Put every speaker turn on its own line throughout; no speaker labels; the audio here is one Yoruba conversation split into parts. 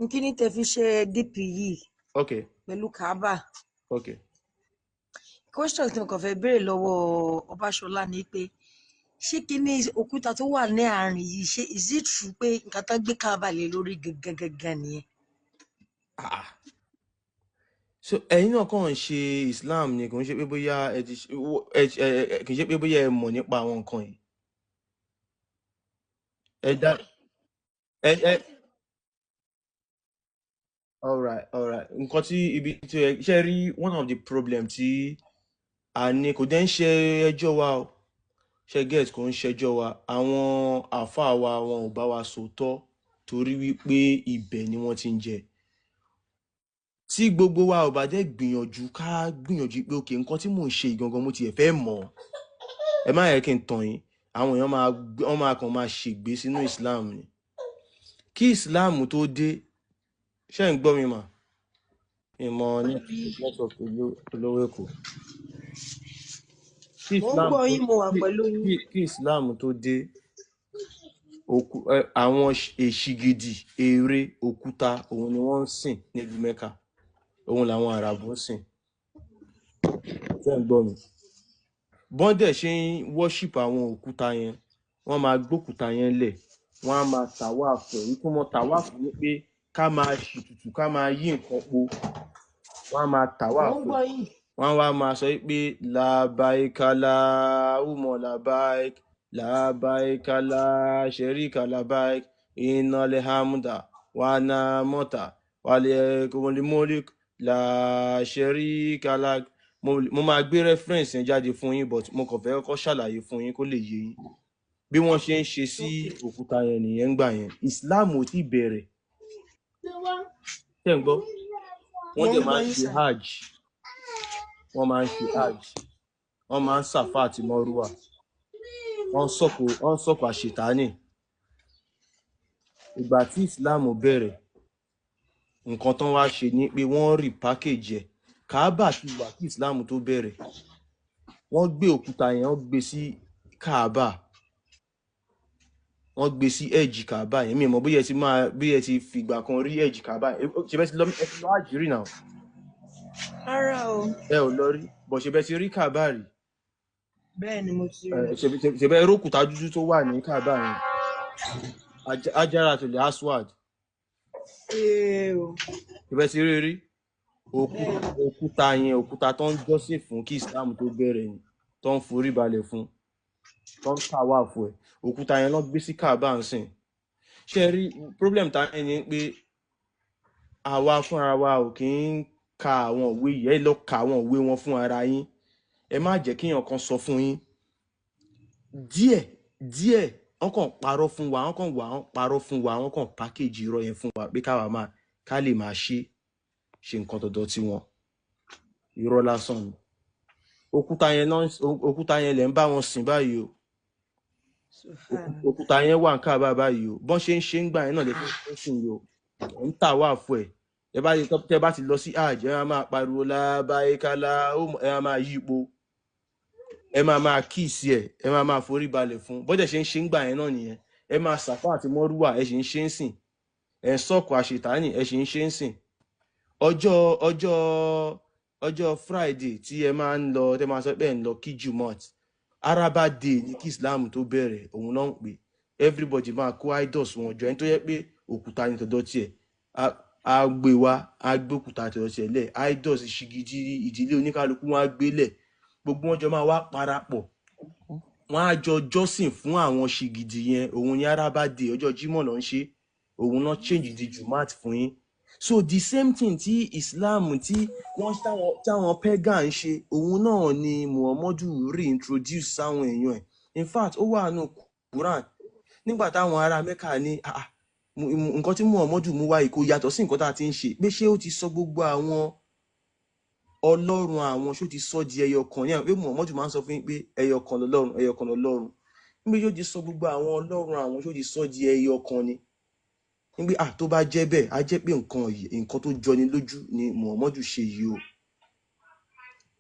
Nkíní tẹ fi ṣe DP yìí pẹ̀lú Kaaba. Question tí mo kàn fẹ́ béèrè lọ́wọ́ Ọbaṣọlá ni pé, ṣé kíní òkúta tó wà ní àárín yìí, ṣé is it true pé nǹkan tó gbé Kaaba lé lórí gangan gangan nìyẹn?
Ah. So ẹ̀yin náà kàn ń ṣe Islam ni, kò ń ṣe pé bóyá ẹ ti ṣe ẹ ẹ ẹ kì í ṣe pé bóyá ẹ mọ̀ nípa àwọn nǹkan yìí. Ẹ dá ẹ ẹ Alright. Nǹkan tí ibi tí ẹ ṣe rí, one of the problem tí a ní, kò dẹ́ ń ṣe ẹjọ́ wa o, ṣe get? Kò ń ṣẹjọ́ wa. Àwọn àáfàá wa, wọn ò bá wa sòótọ́ torí wípé ibẹ̀ ni wọ́n ti ń jẹ. Tí gbogbo wa ò bá dẹ́ gbìyànjú, ká gbìyànjú pé okay, nǹkan tí mò ń ṣe gangan, mo tiẹ̀ fẹ́ mọ̀. Ẹ má yẹ kí n tàn yín, àwọn èèyàn máa wọ́n máa kàn máa ṣègbé sínú Islam ni. Kí Islam tó dé, ṣé ń gbọ́ mi mà? Ìmọ̀ network olówó Èkó. Kí
Mo ń
Islam
gbọ́
tó
yín, mo wà pẹ̀lú yín.
Kí Islam tó dé, òkú ẹ, àwọn èṣìgìdì, ère òkúta, òun ni wọ́n ń sìn nílùú Mẹ́kà, òun làwọn Àràbù ń sìn. Ṣé ń gbọ́ mi? Bọ́n dẹ̀ ṣe ń worship àwọn òkúta yẹn, wọ́n máa gbókúta yẹn lẹ̀, wọ́n á máa tàwáàfù ẹ̀. Ìtumọ̀ tàwáàfù ni pé ká máa ṣètùtù, ká máa yí nǹkan po. Wọ́n á máa
Mo ń
tàwáàfù ẹ̀.
gbọ́ yín.
Wọ́n á wá máa sọ pé "Labbaika Allahumma labbaik, labbaika la sharika labbaik, innal hamda wa ni'mata wal mulk la sharika lak." Mo máa gbé reference yẹn jáde fún yín, but mo kàn fẹ́ kọ́kọ́ ṣàlàyé fún yín kó lè yé yín. Bí wọ́n ṣe ń ṣe sí òkúta yẹn nìyẹn ń gbà yẹn. Islam ò tí bẹ̀rẹ̀. Ṣé ń gbọ́?
Mo
Wọ́n
ń
dẹ̀
gbọ́
máa ń
yín
ṣe
sir.
hajj, wọ́n máa ń ṣe hajj, wọ́n máa ń sàfà àti mọ́rúwà, wọ́n ń sọ̀kò àṣetánì. Ìgbà tí Islam bẹ̀rẹ̀, nǹkan tán wá ṣe ni pé wọ́n rí package ẹ̀. Kaaba ti wà kí Islam tó bẹ̀rẹ̀. Wọ́n gbé òkúta yẹn, wọ́n gbé sí Kaaba, wọ́n gbé sí edge Kaaba yẹn. Mi ò mọ̀ bóyá ẹ ti máa, bóyá ẹ ti fìgbà kan rí edge Kaaba yẹn. Ṣe bẹ́ẹ̀ ti lọ, ẹ ti lọ hajj rí náà?
Rárá o.
Ẹ ò lọ rí bọ̀, ṣe bẹ́ẹ̀ ti rí Kaaba rí?
Bẹ́ẹ̀ ni, mo ti
Ẹ
rí.
ṣe bẹ́ẹ̀ rókúta dúdú tó wà ní Kaaba yẹn, Hajaratul Aswad?
Ee o.
Ṣe bẹ́ẹ̀ ti rí rí?
Bẹ́ẹ̀ ni.
Òkúta yẹn, òkúta tó ń jọ́sìn fún kí Islam tó bẹ̀rẹ̀ ni, tó ń forí balẹ̀ fún, tó ń tàwáàfù ẹ̀. Òkúta yẹn ló gbé sí Kaaba ń sìn. Ṣe rí problem tá ní ni pé àwa fúnra wa ò kí ń ka àwọn ìwé yìí. Ẹ lọ ka àwọn ìwé wọn fún ara yín. Ẹ má jẹ́ kéèyàn kan sọ fún yín. Díẹ̀ díẹ̀, wọ́n kàn parọ́ fún wa, wọ́n kàn wà, wọ́n parọ́ fún wa, wọ́n kàn package irọ́ yẹn fún wa pé káwa máa ká lè máa ṣe ṣe nǹkan tọ̀dọ̀ tiwọn. Irọ́ lásán ni. Òkúta yẹn náà, òkúta yẹn lẹ̀ ń bá wọn sìn báyìí o.
Subhanallah.
Òkúta yẹn wà ń Káàbà báyìí o. Bọ́n ṣe ń ṣe ń gbà yẹn náà lè fi ń sìn yìí o. Ẹ̀ ń tà wá fún ẹ̀. Ẹ bá tẹ bá ti lọ sí hajj, ẹ máa máa pariwo "Labbaika la", ẹ máa máa yípo, ẹ máa máa kiss ẹ, ẹ máa máa forí balẹ̀ fún. Bọ́dẹ̀ ṣe ń ṣe ń gbà yẹn náà nìyẹn. Ẹ máa sàfà àti mọ́rúwà, ẹ sì ń ṣe ń sìn. Ẹ ń sọ̀kò àṣetánì, ẹ sì ń ṣe ń sìn. Ọjọ́ Friday tí ẹ máa ń lọ, tẹ máa sọ pé ẹ ń lọ kí Jumot, Araba Day ní kí Islam tó bẹ̀rẹ̀, òun náà ń pè. Everybody máa kó idols wọn jọ. Ẹni tó yẹ pé òkúta ní tọ̀dọ̀ tiẹ̀, á gbé wá, á gbé òkúta tọ̀dọ̀ tiẹ̀ lẹ̀. Idols ṣìgìdì ìdílé oníkálukú wọn á gbé lẹ̀. Gbogbo wọn jọ máa wá parapọ̀, wọn á jọ jọ́sìn fún àwọn ṣìgìdì yẹn. Òun ní Araba Day, ọjọ́ Jímọ̀ ló ń ṣe. Òun náà change di Jumat fún yín. So the same thing tí Islam, tí wọ́n táwọn pagan ń ṣe, òun náà ni Muhammadu reintroduce sáwọn èèyàn ẹ̀. In fact, ó wà nù Quran nígbà táwọn ará Mẹ́kà ní, "Ah, ah, nǹkan tí Muhammadu mú wáyé kò yàtọ̀ sí nǹkan tá a ti ń ṣe," pé ṣé ó ti sọ gbogbo àwọn ọlọ́run àwọn, ṣó ti sọ di ẹyọ kan ní àwọn, pé Muhammadu máa ń sọ fún yín pé ẹyọ kan lọ́lọ́run, ẹyọ kan lọ́lọ́run, níbi yóò ti sọ gbogbo àwọn ọlọ́run àwọn, ṣó ti sọ di ẹyọ kan ni? Níbi à tó bá jẹ́ bẹ́ẹ̀, á jẹ́ pé nǹkan yìí, nǹkan tó jọni lójú ni Muhammadu ṣe yìí o.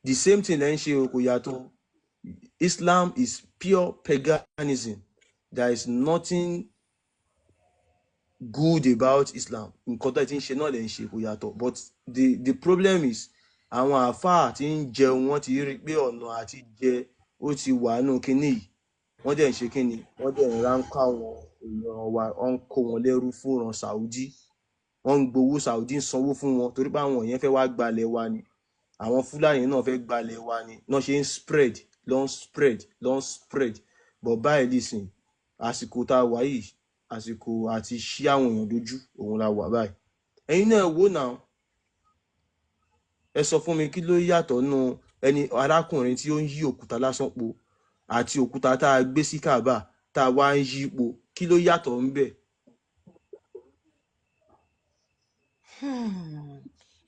The same thing lẹ́ ń ṣe o, kò yàtọ̀. Islam is pure paganism. There is nothing good about Islam. Nǹkan tó ti ń ṣe náà lè ń ṣe, kò yàtọ̀. But the problem is, àwọn àáfàá tí ń jẹun, wọ́n ti rí i pé ọ̀nà àti jẹ ó ti wà nù kínní yìí. Wọ́n dẹ̀ ń ṣe kínní, wọ́n dẹ̀ ń ránkọ́ àwọn èèyàn wa, wọ́n ń kó wọn lẹ́rú fúnran Saudi, wọ́n ń gbowó, Saudi ń sanwó fún wọn, torí pé àwọn yẹn fẹ́ wá gbalẹ̀ wa ni. Àwọn Fúlàní náà fẹ́ gbalẹ̀ wa ni náà ṣe ń spread, ló ń spread, ló ń spread. But báyìí nísìn, àsìkò tá a wà yìí, àsìkò àti ṣí àwọn èèyàn lójú òun la wà báyìí. Ẹ̀yin náà wò náà, ẹ sọ fún mi, kí ló yàtọ̀ nù ẹni arákùnrin tí ó ń yí òkúta lásán po àti òkúta tá a gbé sí Kaaba tá a wá ń yí po? Kí ló yàtọ̀ ń bẹ̀?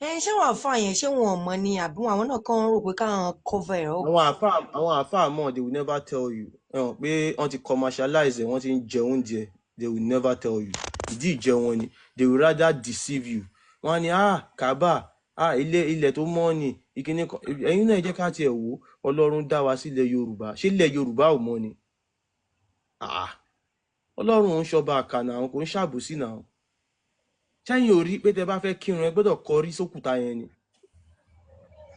Ẹ ṣé wọn àfa yẹn, ṣé wọn ò mọ̀ ni, àbí wọn àwọn náà kàn ń rò pé káwọn cover ẹ̀ up?
Àwọn àáfàá mọ̀, they will never tell you. Ẹ hàn pé wọ́n ti commercialize ẹ̀, wọ́n ti ń jẹ oúnjẹ. They will never tell you. Ìdí ìjẹ wọn ni, they will rather deceive you. Wọ́n á ní, "Ah, Kaaba, ah, ilé ilẹ̀ tó mọ́ ni." Ìkíní kan, ẹ̀yin náà, ẹ jẹ́ ká tiẹ̀ wò ó. Ọlọ́run dá wa sílẹ̀ Yorùbá. Ṣé ilẹ̀ Yorùbá ò mọ́ ni? Ah, Ọlọ́run ń ṣọba àkànà, àwọn kò ń ṣàbòsí náà. Ṣẹ́yìn ò rí pé tẹ bá fẹ́ kírun, ẹ gbọ́dọ̀ kọrí sókùtà yẹn ni?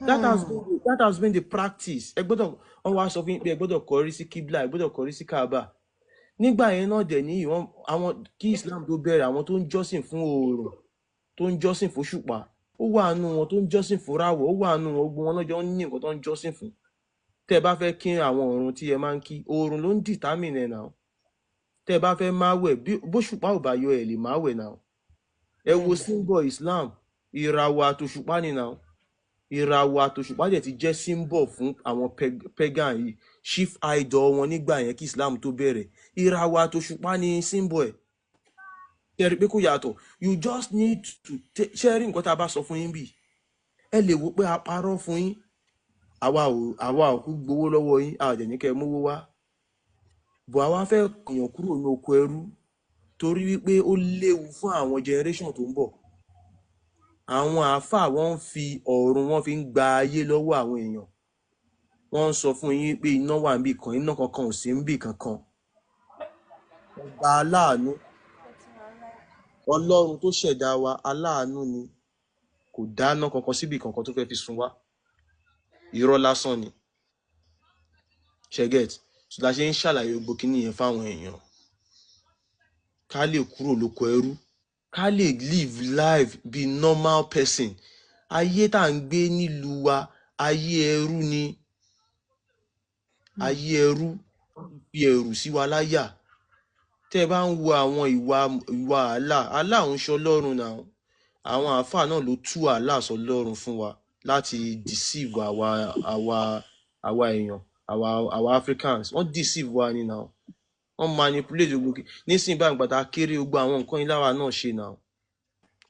That has been the practice. Ẹ gbọ́dọ̀, wọ́n wá sọ fún yín pé ẹ gbọ́dọ̀ kọrí sí kíblà, ẹ gbọ́dọ̀ kọrí sí Kaaba. Nígbà yẹn náà dẹ̀ níyì, wọ́n àwọn kí Islam tó bẹ̀rẹ̀, àwọn tó ń jọ́sìn fún oòrùn, tó ń jọ́sìn fún òṣùpá, ó wà nù wọn, tó ń jọ́sìn fún ràwọ̀, ó wà nù wọn. Gbogbo wọn lọ́jọ́ ń ní nǹkan tó ń jọ́sìn fún. Tẹ́ ẹ bá fẹ́ kí àwọn ọ̀run tí ẹ máa ń kí, oòrùn ló ń determine ẹ̀ náà. Tẹ́ ẹ bá fẹ́ máa wẹ̀, bí bóṣùpá ò bá yọ, ẹ̀ lè máa wẹ̀ náà. Ẹ wo symbol Islam, ìràwọ̀ àtòṣùpá ni náà. Ìràwọ̀ àtòṣùpá dẹ̀ ti jẹ́ symbol fún àwọn pagan yìí, chief idol wọn nígbà yẹn kí Islam tó bẹ̀rẹ̀. Ìràwọ̀ àtòṣùpá ni symbol ẹ̀. Ṣe rí i pé kò yàtọ̀? You just need to take. Ṣe rí nǹkan tá a bá sọ fún yín bì, ẹ lè wò pé a parọ́ fún yín. Àwa ò kú gbowó lọ́wọ́ yín, a ò dẹ̀ ní kẹ́ ẹ mówó wá bọ̀. Àwa fẹ́ kìyàn kúrò ní oko ẹrú, torí wípé ó léwu fún àwọn generation tó ń bọ̀. Àwọn àáfàá, wọ́n ń fi ọ̀run, wọ́n fi ń gba ayé lọ́wọ́ àwọn èèyàn. Wọ́n ń sọ fún yín pé iná wà níbì kan, iná kankan ò sí níbì kankan. Ọba aláàánú, Ọlọ́run tó ṣẹ̀dá wa, aláàánú ni. Kò dáná kankan síbì kankan tó fẹ́ fi sun wá. Irọ́ lásán ni. Ṣé ẹ get? So la ṣe ń ṣàlàyé gbogbo kíní yẹn fáwọn èèyàn, ká lè kúrò lóko ẹrú, ká lè live life be normal person. Ayé tá à ń gbé nílùú wa, ayé ẹrú ni. Ayé ẹrú, fi ẹrù sí wa láyà. Tẹ́ ẹ bá ń wo àwọn ìwà Allah, Allah ń ṣe Ọlọ́run náà. Àwọn àáfàá náà ló tú Allah sọlọ́run fún wa láti deceive àwa èèyàn, àwa Africans. Wọ́n deceive wa ni náà, wọ́n manipulate gbogbo nísìnyí báyìí. Gbàtà kéré, gbogbo àwọn nǹkan yìí láwa náà ṣe náà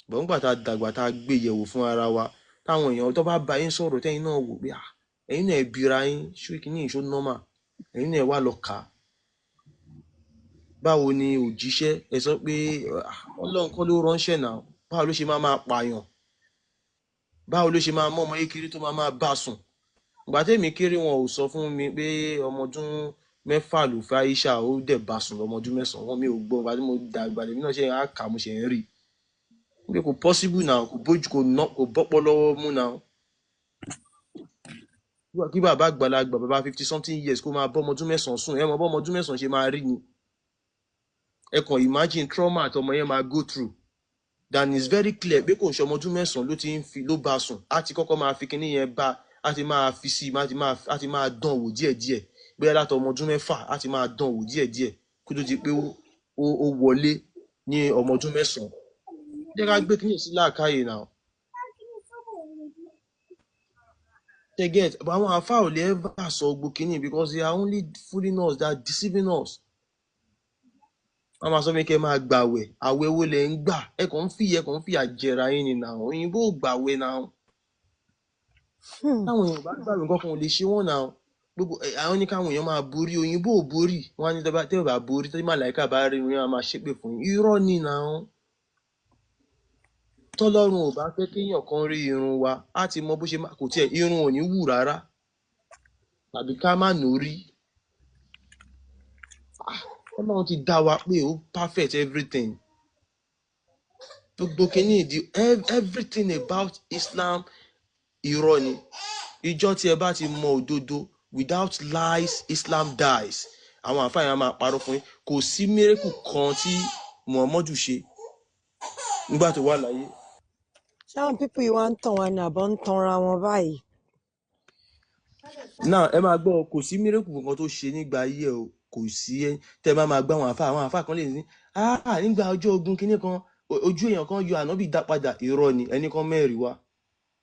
bọ̀. Nígbà tá a dàgbà, tá a gbé yẹ̀wò fún ara wa, táwọn èèyàn tó bá bá yín sọ̀rọ̀, tẹ́yin náà wò pé, ah, ẹ̀yin náà ẹ bira yín, ṣé kìíní ìṣó normal? Ẹ̀yin náà ẹ wá lọ kà á. Báwo ni òjíṣẹ́ ẹ sọ pé, ah, Ọlọ́run kọ́ ló ránṣẹ́ náà? Báwo ló ṣe máa máa pààyàn? Báwo ló ṣe máa mú ọmọ kékeré tó máa máa bá sùn? Ìgbà tẹ́mi kéré, wọn ò sọ fún mi pé ọmọ ọdún 6 ló fẹ́ Aisha, ó dẹ̀ bá sùn lọ́mọ ọdún 9. Wọn mi ò gbọ́. Ìgbà tí mo dàgbà, lèmi náà ṣe ń kà, mo ṣe ń rí i pé kò possible náà, kò bójú, kò ná, kò bọ́pọ̀ lọ́wọ́ mú náà, kí bàbá àgbàlagbà, bàbá 50 something years, kó máa bọ́ ọmọ ọdún 9 sùn. Ẹ mọ bọ́ ọmọ ọdún 9 ṣe máa rí ni. Ẹ kàn imagine trauma àtọmọ yẹn máa go through. Then it's very clear pé kò ń ṣe ọmọ ọdún 9 ló ti ń fi ló bá sùn. Á ti kọ́kọ́ máa fi kinní yẹn bá á ti máa fi sí i, á ti máa dán wò díẹ̀díẹ̀, bóyá láti ọmọ ọdún 6, á ti máa dán wò díẹ̀díẹ̀ kó tó di pé ó wọlé ní ọmọ ọdún 9. Jẹ́ ká gbé kinní sí làákàyè náà. They get, but àwọn àáfàá ò lè ever sọ gbogbo kinní because they are only fooling us, they are deceiving us. Wọ́n máa sọ fún mi kẹ́ ẹ máa gbàwẹ̀. Àwẹ̀ wo lẹ̀ ń gbà? Ẹ kàn ń fìyà jẹra yín ni náà. Òyìnbó ò gbàwẹ̀ náà. Táwọn èèyàn bá gbàwẹ̀, nǹkan kan ò lè ṣe wọ́n náà. Gbogbo àwọn ní káwọn èèyàn máa borí, òyìnbó ò borí. Wọ́n á ní tẹ́ bá borí, tẹ́ màláìka bá rí wọn, á máa ṣépè fún yín. Irọ́ ni náà. Tọ́lọ́run ò bá fẹ́ kéèyàn kan rí irun wa, á ti mọ bó ṣe máa kò tiẹ̀, irun ò ní wù rárá, tàbí ká má nórí. Ọlọ́run ti dá wa pé ó perfect everything. Gbogbo kìíní di everything about Islam, irọ́ ni. Ìjọ tí ẹ bá ti mọ òdodo, without lies Islam dies. Àwọn àfáà yẹn máa parọ́ fún yín. Kò sí miracle kan tí Muhammadu ṣe nígbà tó wà láyé.
Ṣáwọn people yìí wá ń tàn wá ní àbọ̀ ń tanra wọn báyìí?
Náà ẹ máa gbọ́, kò sí miracle kankan tó ṣe nígbà ayé ẹ o. Kò sí. Ẹ tẹ bá máa gbọ́, àwọn àfáà kan lè ní, ah, nígbà ọjọ́ ogun kinní kan, ojú èèyàn kan yọ, ànábì dá padà. Irọ́ ni. Ẹnì kan mẹ́rin wá,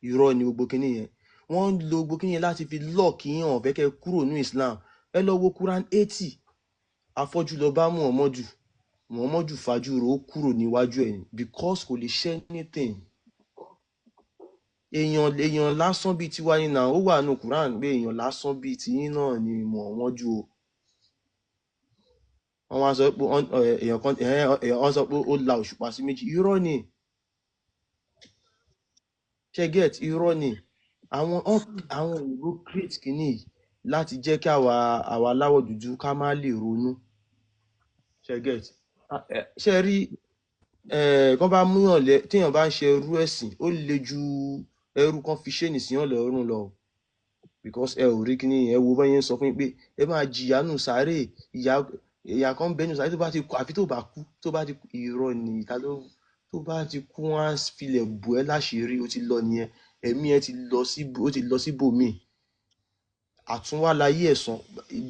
irọ́ ni gbogbo kinní yẹn. Wọ́n ń lo gbogbo kinní yẹn láti fi lock yín hàn fẹ́ kẹ́ kúrò ní Islam. Ẹ lọ wo Quran 80. Afọ́jú lọ bá Muhammadu, Muhammadu fajúro, ó kúrò níwájú ẹ̀ ni because kò lè ṣe anything. Èèyàn lásán bíi tiwa ni náà. Ó wà nù Quran pé èèyàn lásán bíi tiyín náà ni Muhammadu o. Wọ́n wá sọ pé èèyàn kan, èèyàn wọ́n sọ pé ó la òṣùpá sí méjì. Irọ́ ni. Ṣe get? Irọ́ ni. Àwọn òyìnbó create kínní yìí láti jẹ́ kí àwa aláwọ̀ dúdú ká má lè ronú. Ṣe get? Ṣe rí kán bá múyàn lẹ, téèyàn bá ń ṣe ẹrú ẹ̀sìn, ó le ju ẹrú kan fi ṣéènì síyàn lọ́rùn lọ o. Because ẹ ò rí kíní yẹn. Ẹ wo bẹ́ẹ̀ yẹn sọ fún yín pé ẹ máa jìyà nù sáré, ìyà, ìyà kan bẹ́ẹ̀ nù sáré tó bá ti kú, àfi tó bá kú. Tó bá ti kú, irọ́ ni. Ìta ló tó bá ti kú, wọ́n á filẹ̀ bò ẹ́ láṣìírí, ó ti lọ nìyẹn. Ẹ̀mí ẹ ti lọ sí, ó ti lọ síbòmíì. Àtúnwá láyé, ẹ̀san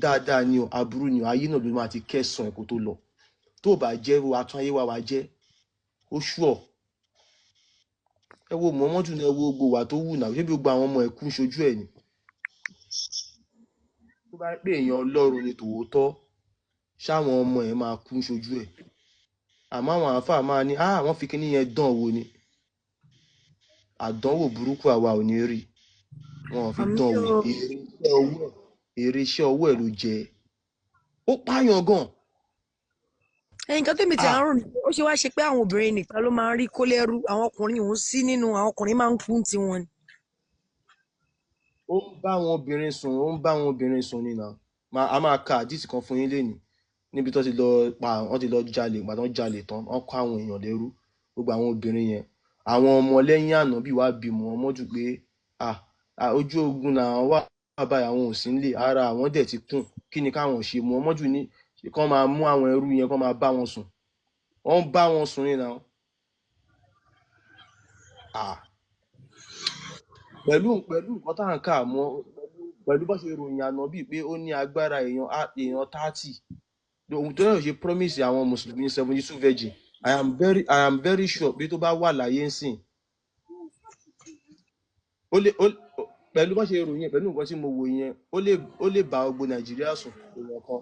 dáadáa ni o, aburú ni o, ayé náà ló máa ti kẹsàn-án ẹ̀ kó tó lọ. Tó bá jẹ́ wo atún ayé wa wá jẹ́ ó ṣùọ̀. Ẹ wo Muhammadu náà, ẹ wo gbogbo wà tó wù náà. Ṣé bí gbogbo àwọn ọmọ ẹ̀ kú ṣojú ẹ̀ ni? Tó bá pé èèyàn Ọlọ́run ni tòótọ́, ṣáwọn ọmọ ẹ̀ máa kú ṣojú ẹ̀? Àmọ́ àwọn àáfàá máa ní, ah, wọ́n fi kíní yẹn dán wò ni. Àdánwò burúkú àwa ò ní rí wọn ò fi
Àmì
dán wò.
o.
Èrè iṣẹ́ ọwọ́ ẹ̀, èrè iṣẹ́ ọwọ́ ẹ̀ ló jẹ. Ó pààyàn gan.
Nǹkan tèmi ti
Ah.
àrùn ni pé ó ṣe wá ṣe pé àwọn obìnrin nìkan ló máa ń rí kó lẹ́rú, àwọn ọkùnrin òun sí nínú, àwọn ọkùnrin máa ń kú tiwọn ni?
Ó ń bá àwọn obìnrin sùn, ó ń bá àwọn obìnrin sùn nínà. A máa ka àdìsí kan fún yín lénìí níbi tó ti lọ pa, wọ́n ti lọ jalè. Ìgbà tó ń jalè tán, wọ́n kó àwọn èèyàn lẹ́rú, gbogbo àwọn obìnrin yẹn. Àwọn ọmọ lẹ́yìn ànábì wá bí Muhammadu pé, ah ah, ojú ogun làwọn wà báyìí, àwọn ò sí nílé, ara àwọn dẹ̀ ti kún, kí ni káwọn ṣe? Muhammadu ní kán máa mú àwọn ẹrú yẹn, kán máa bá wọn sùn. Wọ́n ń bá wọn sùn nínà. Ah, pẹ̀lú nǹkan tá à ń kà mọ́, pẹ̀lú bó ṣe ròyìn ànábì pé ó ní agbára èèyàn 30, ohun tó yẹ ṣe promise àwọn mùsùlùmí 72 virgin. I am very sure pé tó bá wà láyé ń sìn, ó lè ó pẹ̀lú bó ṣe ròyìn ẹ̀, pẹ̀lú nǹkan tí mo wò yẹn, ó lè bá gbogbo Nàìjíríà sùn, èèyàn kan.